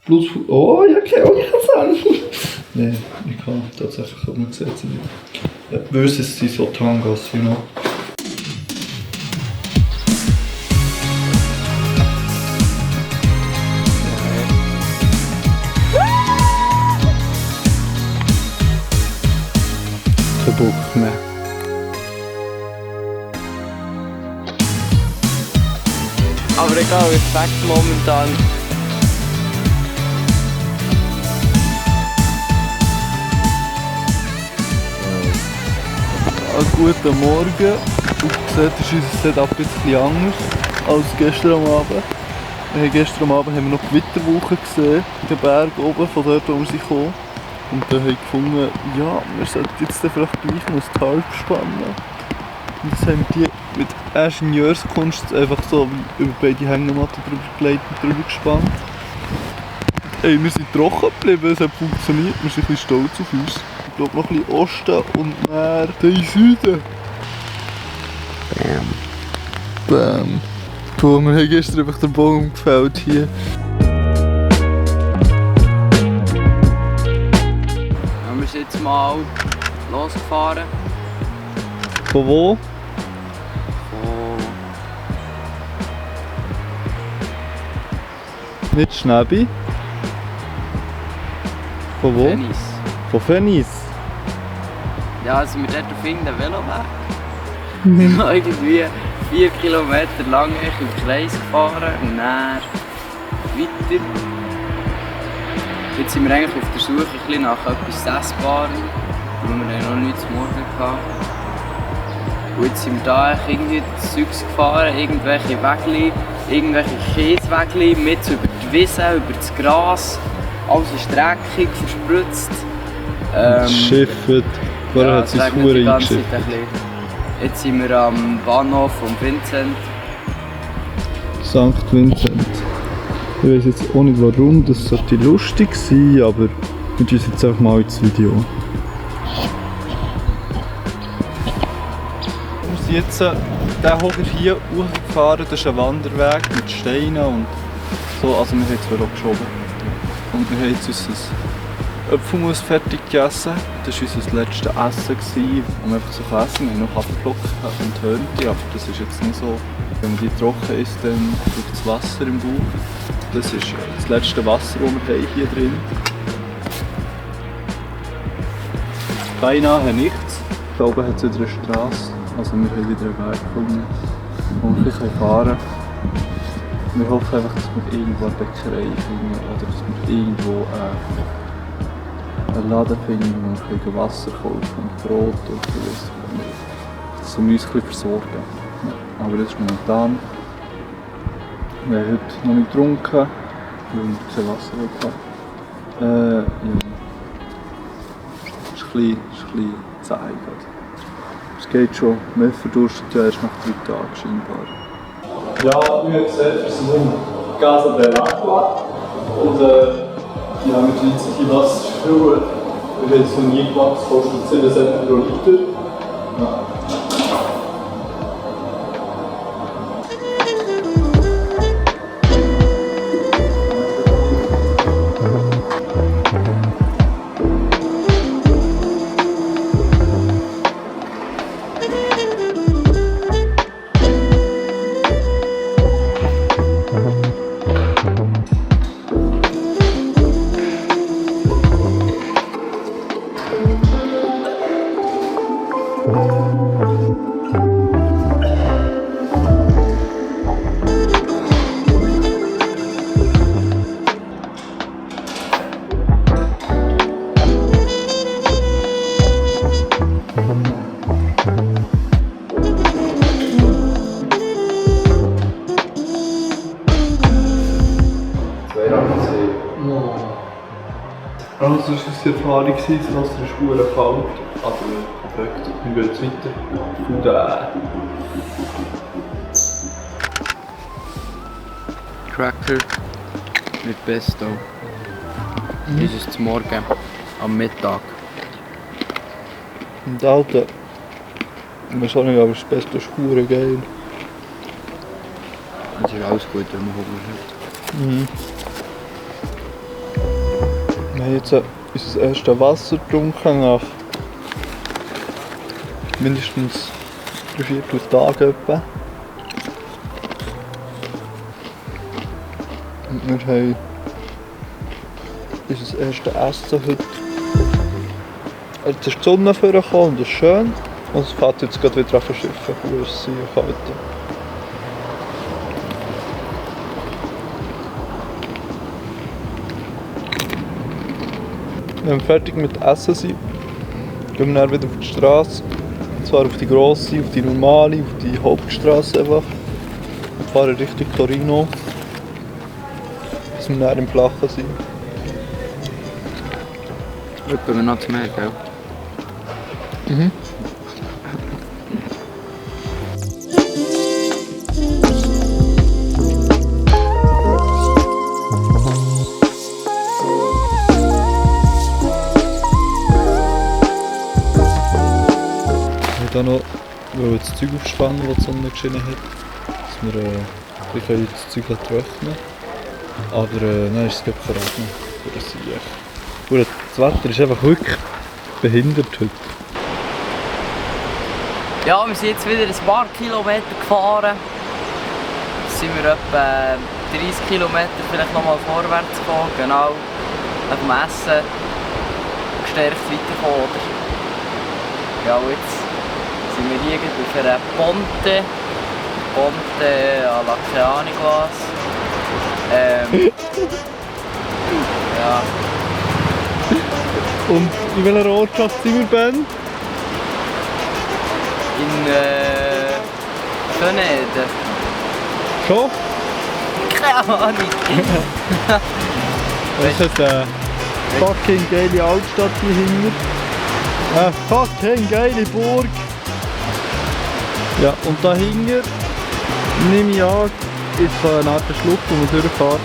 Plus... Oh, ja, okay, oh, ich kann sagen. Nein, ich kann tatsächlich auch nicht gesehen. Versus sind so Tangas, you know. Kein Bock mehr. Aber egal, Respekt momentan. Guten Morgen. Wie ihr seht, ist unser Setup ein bisschen anders als gestern am Abend. Gestern am Abend haben wir noch Gewitterwoche gesehen, in den Bergen oben, von dort, wo wir sind gekommen. Und dann haben wir gefunden, ja, wir sollten jetzt vielleicht gleich noch das Tarp spannen. Und das haben die mit Ingenieurskunst einfach so über beide Hängematten drüber gelegt und drüber gespannt. Hey, wir sind trocken geblieben, es hat funktioniert, wir sind ein bisschen stolz auf uns. Ich glaube noch ein bisschen Osten und dann in Süden. Bam. Boah, wir haben gestern einfach den Baum gefällt hier. Ja, wir sind jetzt mal losgefahren. Von wo? Nicht Schnäbi. Von wo? Tennis. Von Fennis. Ja, also wir dort auf irgendeinem Veloweg. Irgendwie 4 Kilometer lang im Kreis gefahren und dann weiter. Jetzt sind wir eigentlich auf der Suche ein bisschen nach etwas Essbarem, weil wir noch nichts zu Morgen hatten. Und jetzt sind wir da irgendwie Zeugs gefahren, irgendwelche Wegli, irgendwelche Käsewegli mit über die Wiese, über das Gras. Alles ist dreckig, verspritzt. Schifft. Vorher hat sie es verdammt eingeschifft. Jetzt sind wir am Bahnhof von Vincent. St. Vincent. Ich weiss jetzt auch nicht warum, das sollte lustig sein, aber wir tun jetzt einfach mal ins Video. Wir sind jetzt diesen Hocker hier hochgefahren, das ist ein Wanderweg mit Steinen und so, also wir haben jetzt Velo geschoben. Und wir haben jetzt unser Apfelmus fertig gegessen. Das war unser letztes Essen, um einfach so zu essen. Wir haben noch Haferflocken und Hörnchen, aber das ist jetzt nicht so. Wenn man die trocken isst, dann liegt das Wasser im Bauch. Das ist das letzte Wasser, das wir hier drin haben. Beinahe nichts. Da oben hat es wieder eine Straße. Also wir haben wieder einen Weg gefunden, wo wir ein bisschen fahren können. Wir hoffen einfach, dass wir irgendwo eine Bäckerei finden oder dass wir irgendwo einen Laden finden, wo wir Wasser kaufen und Brot und so. Dass wir uns ein bisschen versorgen. Ja, aber das ist momentan. Wir haben heute noch nicht getrunken, weil wir kein Wasser hatten. Ja. Es ist ein bisschen zäh. Es geht schon, wir verdurstet ja erst nach 3 Tagen scheinbar. Ja, wie gesagt, wir sind um Casa dell'Acqua und die haben mit Schweizer Wasser gefüllt. Wir haben es noch nie gemacht, es kostet 7 Cent pro Liter. Ja. Also das war die Erfahrung, das Wasser ist verdammt kalt, aber perfekt. Wir gehen jetzt weiter. Cracker mit Pesto. Das ist zum Morgen, am Mittag. Und Alter, ich weiß auch nicht, aber das Pesto ist verdammt geil. Es ist alles gut, wenn man Hunger hat. haben jetzt unser erstes Wasser getrunken nach mindestens 3-4 Tagen etwa. Und wir haben unser erstes Essen heute. Jetzt ist die Sonne vorgekommen und es ist schön. Und es fährt jetzt gerade wieder an verschiffen, wo es sehr kalt ist. Wenn wir fertig mit Essen sind, gehen wir dann wieder auf die Straße. Und zwar auf die grosse, auf die normale, auf die Hauptstraße einfach. Und fahren Richtung Torino. Bis wir dann im Flachen sind. Etwa wir noch zu mehr, gell? Mhm. Ich wollte noch das Zeug aufspannen, das die Sonne geschienen hat, dass wir das Zeug trocknen können. Aber dann ist es gerade verregnet. Das Wetter ist einfach wirklich behindert heute. Ja, wir sind jetzt wieder ein paar Kilometer gefahren. Jetzt sind wir etwa 30 Kilometer vielleicht noch mal vorwärts gekommen, genau. Nach dem Essen gestärkt weitergekommen, oder? Ja, und jetzt sind wir hier auf einer Ponte alla keine Ahnung was. Ja. Und in welcher Ortschaft sind wir, Ben? In Schöneden. Schon? Keine Ahnung. Das ist eine fucking geile Altstadt hier hinten. Eine fucking geile Burg. Ja, und da hinten, nehme ich an, ist so eine Art Schlucht, wo man durchfährt.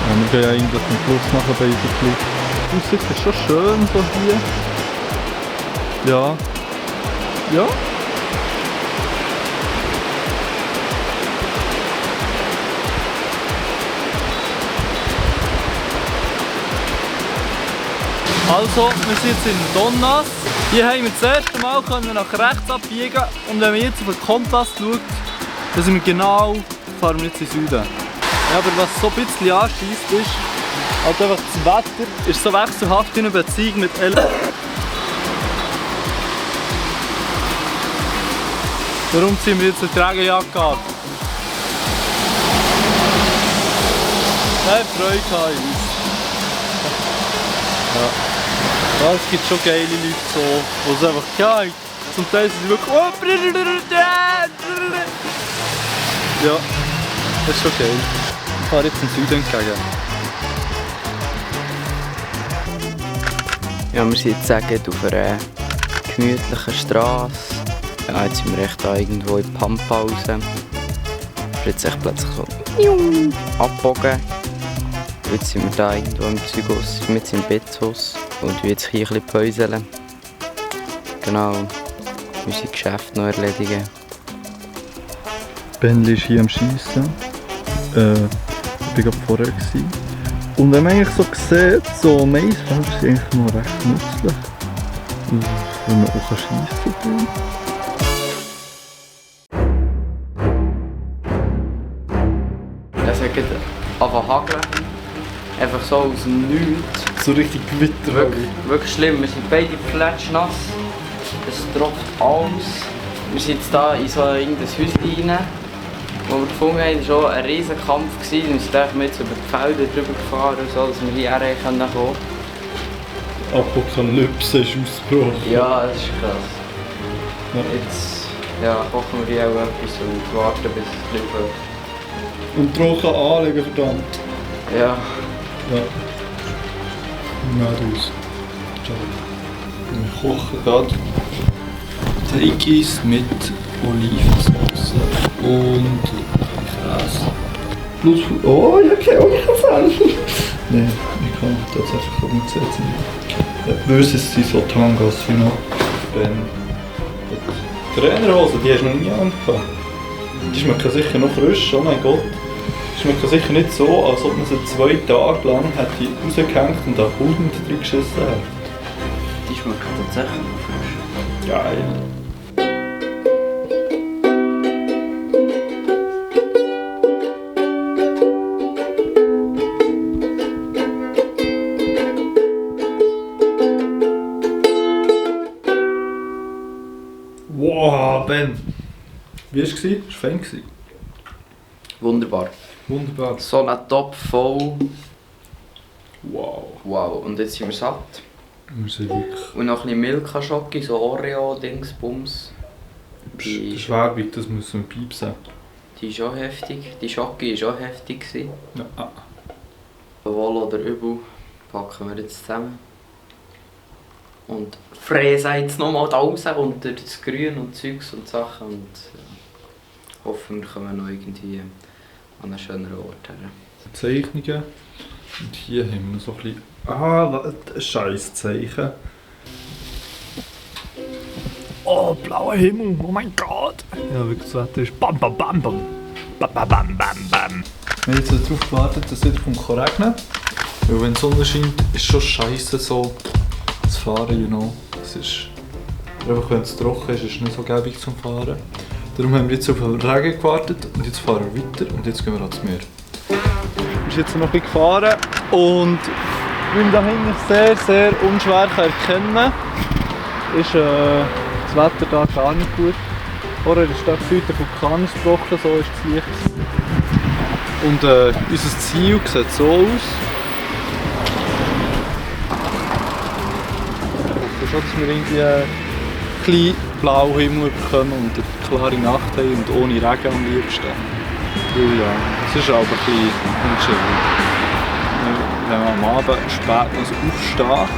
Ja, wir gehen ja eigentlich zum Schluss nachher bei dieser Schlucht. Die Aussicht ist schon schön so hier. Ja. Ja. Also, wir sind jetzt in Donnas. Hier haben wir das erste Mal nach rechts abbiegen und wenn man jetzt auf den Kompass schaut, dann sind wir genau, fahren wir jetzt in den Süden. Ja, aber was so ein bisschen anscheisst ist, halt einfach das Wetter ist so wechselhaft in einer Beziehung mit Darum ziehen wir jetzt eine Trägerjacke an. Keine Freude an uns. Ja. Ja, es gibt schon geile Leute so, die es einfach geil. Zum Teil sind sie wirklich ja, das ist schon geil. Ich fahre jetzt den Süden entgegen. Ja, wir sind jetzt auf einer gemütlichen Straße. Ja, jetzt sind wir echt da irgendwo in Pampa raus. Jetzt echt plötzlich so abgebogen. Jetzt sind wir da irgendwo im Zygus, mit im Betthaus und jetzt hier ein bisschen päuseln. Genau, unsere Geschäfte noch erledigen. Benli ist hier am Schiessen. Ich war gerade vorher. Und wenn man eigentlich so sieht, so Maisfelder sind eigentlich noch recht nützlich. Wenn man auch schiessen kann. Es hat gerade angefangen zu hageln. Einfach so aus dem Nichts. So richtig Gewitter. Wirklich schlimm. Wir sind beide klatschnass. Es tropft alles. Wir sind jetzt hier in so irgendein Häuschen rein. Wo wir gefunden haben, war schon ein riesen Kampf. Wir sind jetzt über die Felder drüber gefahren, so, dass wir hierher kommen können. Apokalypse ist ausgebrochen. Ja, das ist krass. Ja. Jetzt kochen wir hier auch etwas und warten, bis es läuft. Und trocken anlegen, verdammt. Ja. Ja. Nicht aus. Wir kochen gerade Teigis mit Olivensauce und Käse. Plus. Oh, ja, okay, oh, ich kann es nein, ich kann tatsächlich auch nicht setzen. Versus sind so Tangas wie noch Ben. Die Trainerhose, die hast du noch nie angefangen. Die schmecken sicher noch frisch, oh mein Gott. schmeckt sicher nicht so, als ob man sie 2 Tage lang hätte rausgehängt und da Hund drin geschissen hat. Die schmeckt tatsächlich noch frisch. Geil. Wow, Ben! Wie war es? War es fein? Wunderbar. Wunderbar. So ein Topf voll. Wow. Wow, und jetzt sind wir satt. Wir sind wirklich... Und noch ein bisschen Milka-Schoki, so Oreo-Dingsbums. Das ist Werbung, das müssen wir piepsen. Die ist auch heftig. Die Schoki war auch heftig. Ja. Wohl oder übel packen wir jetzt zusammen. Und fräsen jetzt nochmal da raus unter das Grün und Zeugs und Sachen. Und hoffen, wir kommen noch irgendwie an einen schöneren Ort her. Zeichnungen. Und hier haben wir so ein bisschen... ein scheiß Zeichen. Oh, blauer Himmel, oh mein Gott! Ja, wirklich, das Wetter ist bam bam bam bam. Bam bam bam bam bam. Wir haben jetzt darauf gewartet, dass es wieder regnet. Weil wenn die Sonne scheint, ist es schon scheiße so zu fahren, you know. Es ist... Einfach wenn es trocken ist, ist es nicht so gäbig zum Fahren. Darum haben wir jetzt auf den Regen gewartet und jetzt fahren wir weiter und jetzt gehen wir ans Meer. Wir sind jetzt noch ein bisschen gefahren und wie man da hinten sehr, sehr unschwer erkennen kann, ist das Wetter da gar nicht gut. Vorher ist da gefühlt der Vulkan ausgebrochen, so ist das Licht. Und unser Ziel sieht so aus. Ich hoffe schon, dass wir irgendwie einen kleinen blauen Himmel bekommen und eine klare Nacht haben und ohne Regen am liebsten. Weil ja, es ist auch ein bisschen unschön. Wenn man am Abend spät noch so aufsteht,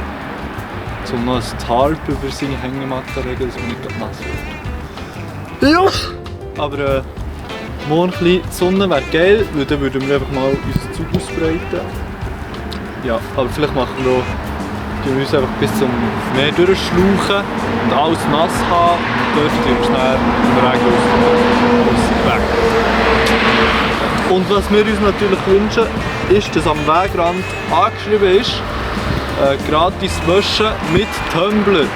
um noch ein Tarp über seine Hängematte zu legen, dass man nicht nass wird. Ja! Aber morgen ein bisschen Sonne wäre geil, weil dann würden wir einfach mal unser Zeug ausbreiten. Ja, aber vielleicht machen wir auch, wir uns einfach bis zum Meer durchschlauchen und alles nass haben. Dort tun wir es dann im Regen weg. Und was wir uns natürlich wünschen, ist, dass am Wegrand angeschrieben ist, gratis waschen mit Tumbler.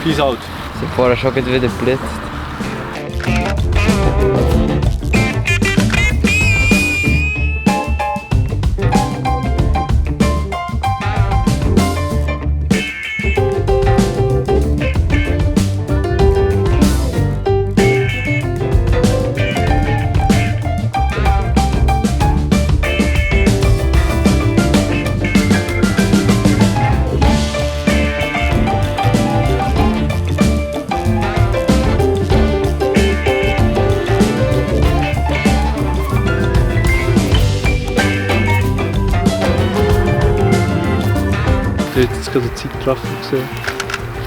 Peace out. Es hat vorher schon wieder geblitzt. Ich habe jetzt gerade einen Zeitraffer gesehen,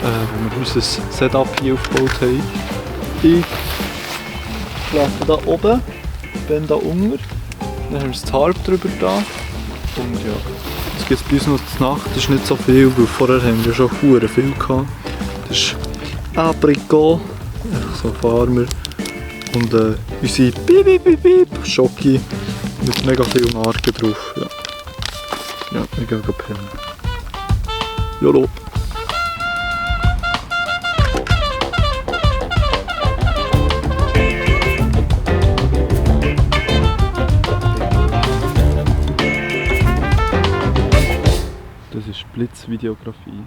wo wir unser Setup hier aufgebaut haben. Ich schlafe hier oben, bin hier unten, dann haben wir das Tarp drüber da und ja, jetzt geht es bei uns noch zur Nacht, das ist nicht so viel, weil vorher haben wir schon viel gehabt. Das ist Aprikot, einfach so fahren wir und unsere Schoki mit mega vielen Marken drauf. Ja, wir gehen pennen. YOLO! Das ist Blitzvideografie.